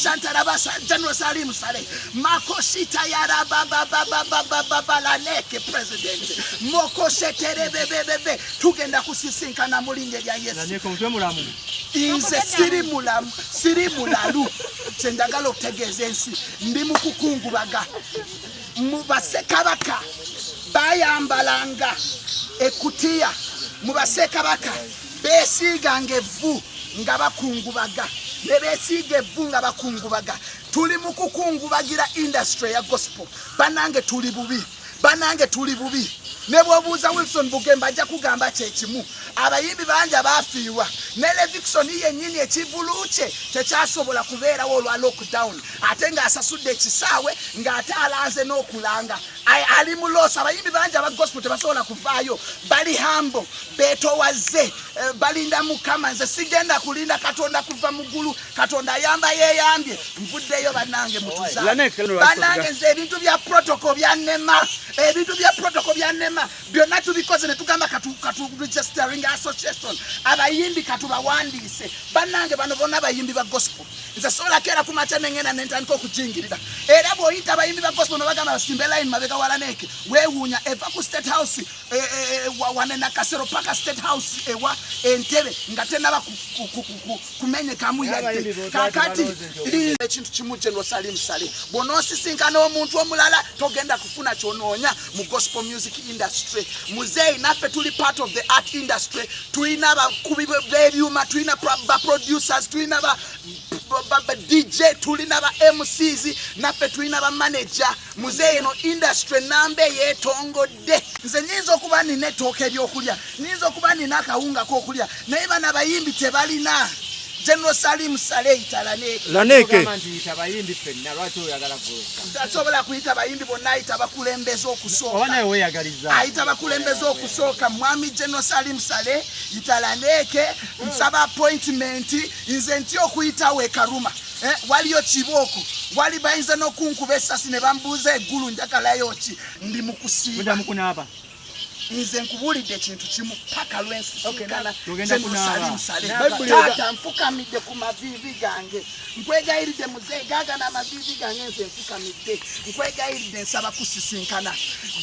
Shantarabasa General Salim Saleh Makoshita Yarababababababalaneke President Mokosheterebebebebe tugenda kusisinkana mu linnya erya Yesu. Nze siri mulamu, siri mulalu. Kye njagala okutegeeza ensi, ndi mu kukungubaga. Mu bassekabaka bayambalanga ekutiya, mu bassekabaka beesiiganga evvu nga bakungubaga, ne beesiiga evvu nga bakungubaga. Tuli mu kukungubagira industry ya gospel. Banange tuli bubi, banange tuli bubi. Ne bw'obuuza Wilson Bugembe ajja kugamba kyekimu. Abayimbi bangi abaafiirwa, ne Levixone yennyini ekivulu kye tekyasobola kubeerawo olwa lockdown, ate ng'asasudde ekisaawe ng'ate alanze n'okulanga. Ali mu loss. Abayimbi bangi aba gospel tebasobola kuvaayo, bali humble, beetowazze, balinda Mukama. Nze sigenda kulinda Katonda kuva mu ggulu. Katonda ayamba yeeyambye. Nvuddeyo bannange, mutuzaale bannange. Nze ebintu bya protocol byannema, ebintu bya protocol byannema. Byonna tubikoze ne tugamba katu registering association, abayimbi katubawandiise. Bannange, bano bonna abayimbi ba gospel. Nze sobola keera ku makya nengenda nentandika okujingirira. Era bw'oyita abayimbi ba gospel nobagamba basimbe line mabega wa Laneeke, weewuunya. Eva ku State House wane Nakasero paka State House ewa Entebe nga tenaba kumenyekamu yadde. Kakati ekintu kimu, General Salim Saleh, bw'onoosisinkana omuntu omulala togenda kufuna kyonoonya mu gospel music industry. Muzeeyi, naffe tuli part of the art industry. Tulina abakubi b'ebyuma, tulina ba producers, tulina ba DJ, tulina ba MCs, naffe tulina ba manager. Muzeeyi, eno industry namba eyeetongodde. Nze nyinza okuba nina ettooka eryokulya, nyinza okuba nina akawunga k'okulya, naye bano abayimbi tebalina. General Salim Saleh Talaneke. Laneke. Ogamba nti yita bayimbi ffenna, lwaki oyagala gweka? Tasobola kuyita bayimbi bonna, ayita bakulembeze Oba okusooka. Nawe weeyagaliza. Ayita bakulembeze okusooka. Mwami General Salim Saleh, yitalaneke, nsaba appointment. Nze nti okuyitawo ekaruma, waliyo kibooko, wali bayinza n'okunkuba esasi ne bambuuza eggulu njagalayo ki. Ndi mu kusiiba. Mudda mu kunaaba. Nze nkubuulidde ekintu kimu, paka lwensisinkana Tugenda General kunaaba. Salim Saleh. Bayibuli Taata, nfukamidde ku maviivi gange, nkwegayiridde muzeeyi, gaagana amaviivi gange. Nze nfukamidde, nkwegayiridde, nsaba kusisinkana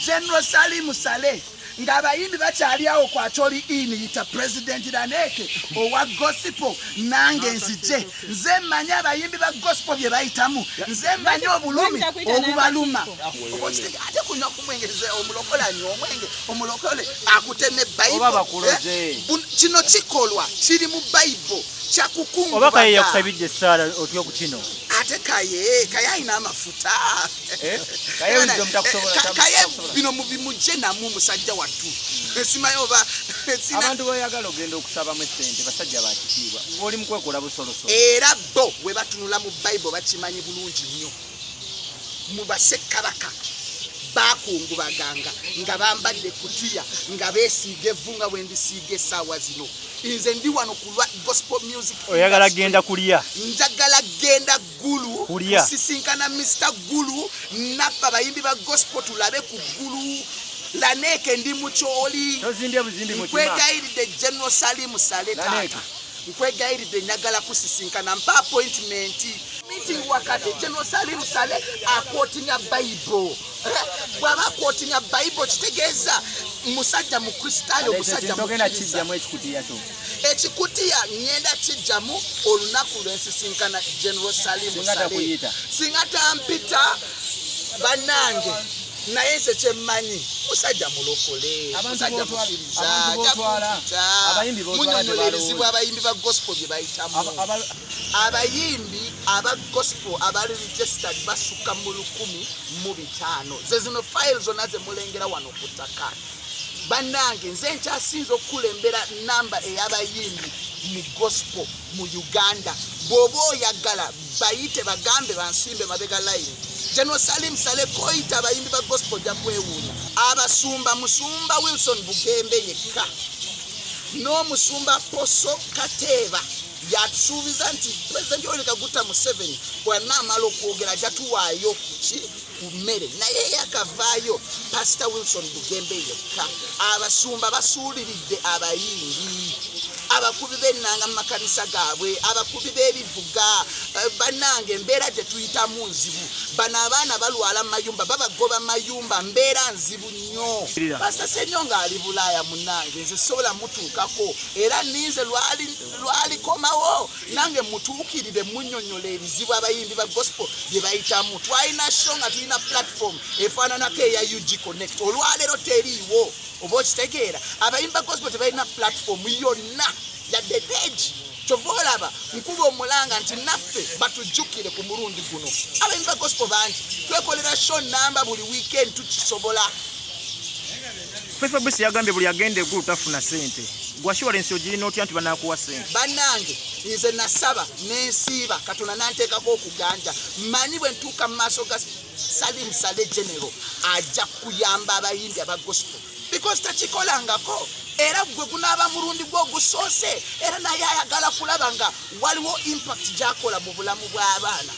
General Salim Saleh ng'abayimbi bakyali awo ku Acholi Inn. Yita President Laneke owa gospel, nange nzije. Nze mmanyi abayimbi ba gospel bye bayitamu, nze mmanyi obulumi obubaluma. Ate kunywa ku mwenge, nze omulokole anywa omwenge, omulokole akuteme. Oba bakuloze. Kino kikolwa kiri mu Bayibuli. Oba Kaye Kyakukungubaga. Yakusabidde essaala otya ku kino? Ate Kaye alina amafuta. Eh? Kaye wisdom takusobola, Kaye takusobola. bino mubimugye namu musajja wattu, simanyi oba Abantu boyagala ogenda okusabamu essente basajja ba kitiibwa, ng'oli mu kwekola busolosolo. Era bo bwe batunula mu Bayibuli bakimanyi bulungi nnyo. Mu bassekabaka bakungubaganga nga bambadde kutiya, nga beesiiga evvu nga bwe ndisiiga essaawa zino. Nze ndi wano ku lwa gospel music Oyagala industry. genda kulya. Njagala genda Ggulu. Kulya. Kusisinkana Mr Ggulu, naffe abayimbi ba gospel tulabe ku Ggulu. Laneeke, ndi mukyoli. Tozimbye buzimbi mutima. Nkwegayiridde, General Salim Saleh, Laneeke. taata, nkwegayiridde, njagala kusisinkana, mpa appointment. Meeting wakati General Salim Saleh aquotinga Bible. Bw'aba aquotinga Bible, kitegeeza musajja Mukristaayo, musajja Togenda mukkiriza. kijjamu ekikutiya kyo. Ekikutiya ŋŋenda kijjamu olunaku lwensisinkana General Salim Singa Saleh. takuyita. Singa tampita, bannange, naye nze kyemmanyi, musajja mulokole, Abantu musajja mukkiriza. abantu b'otwala, Ajakumpita. abayimbi b'otwala Munyonyola ebizibu tebalowooza. abayimbi ba gospel bye bayitamu. Abayimbi aba gospel abali registered basukka mu 1,005. Ze zino file zonna ze mulengera wano ku ttaka. Bannange, nze nkyasinza okukulembera namba ey'abayimbi mu gospel mu Uganda. Bw'oba oyagala bayite, bagambe bansimbe mabega line. General Salim Saleh, koyita abayimbi ba gospel, ojja kwewuunya. Abasumba, Musumba Wilson Bugembe yekka n'omusumba Poso Kateeba yatusuubiza nti President Yoweri Kaguta Museveni bw'anaamala okwogera ajja tuwaayo ki ku mmere, naye yakavaayo Pastor Wilson Bugembe yekka. Abasumba basuuliridde abayimbi. Abakubi b'ennanga mu makanisa gaabwe, abakubi b'ebivuga, bannange, embeera gye tuyitamu nzibu. Bano abaana balwala mu mayumba, babagoba mu mayumba, mbeera nzibu nnyo. Pastor Senyonga ali Bulaaya, munnange, nze sobola mutuukako, era ninze lwalikomawo nange mutuukirire, munnyonnyola ebizibu abayimbi ba gospel bye bayitamu. Twalina show nga tulina platform efaananako eya UG Connect, olwaleero teriiwo. Oba okitegeera, abayimbi ba gospel tebalina platform yonna yadde page. Kyova olaba nkuba omulanga nti naffe batujjukire ku mulundi guno. Abayimbi ba gospel bangi, twekolera show namba buli weekend, tukisobola. Fefe Bussi yagambye buli agenda eggulu tafuna sente. Gwe assurance ogirina otya nti banakuwa sente? Bannange, nze nasaba nensiiba, Katonda nanteekako okuganja. Mmanyi bwe ntuuka mu maaso ga Salim Saleh General, ajja kuyamba abayimbi aba gospel because takikolangako, era gwe gunaaba mulundi gwe ogusoose, era naye ayagala kulaba nga waliwo impact gyakola mu bulamu bw'abaana,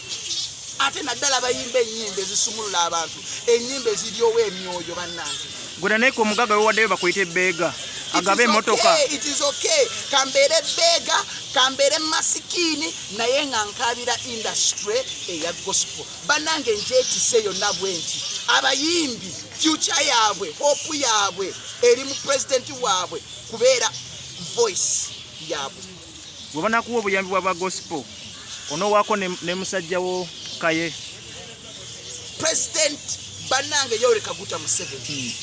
ate naddala abayimba ennyimba ezisumulula abantu, ennyimba eziryowa emyoyo, bannange. Gwe naneeka omugaga wewaddeyo bakuyita ebbeega agabe emmotoka. It is okay, kambeere beega, kambeere masikiini, naye nga nkabira industry eya gospel. Bannange, njeetise yonna bwe nti abayimbi future yaabwe, hope yaabwe eri mu pulezidenti waabwe, kubeera voice yaabwe. Bwe banakuwa obuyambi bwa ba gospel, onowaako ne musajja wo Kaye? President, bannange, Yoweri Kaguta Museveni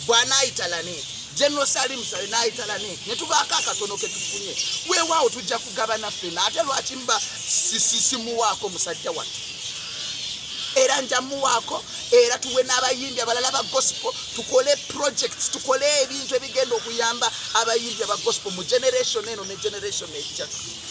bw'anaayita Lanek, General Salim Saleh n'ayita Lanek, ne tubaako akatono ke tufunye, weewaawo tujja kugabana ffena. Ate lwaki mba simuwaako musajja wattu? Era nja muwaako, era tuwe n'abayimbi abalala ba gospel, tukole projects, tukole ebintu ebigenda okuyamba abayimbi aba gospel mu generation eno ne generation ejja.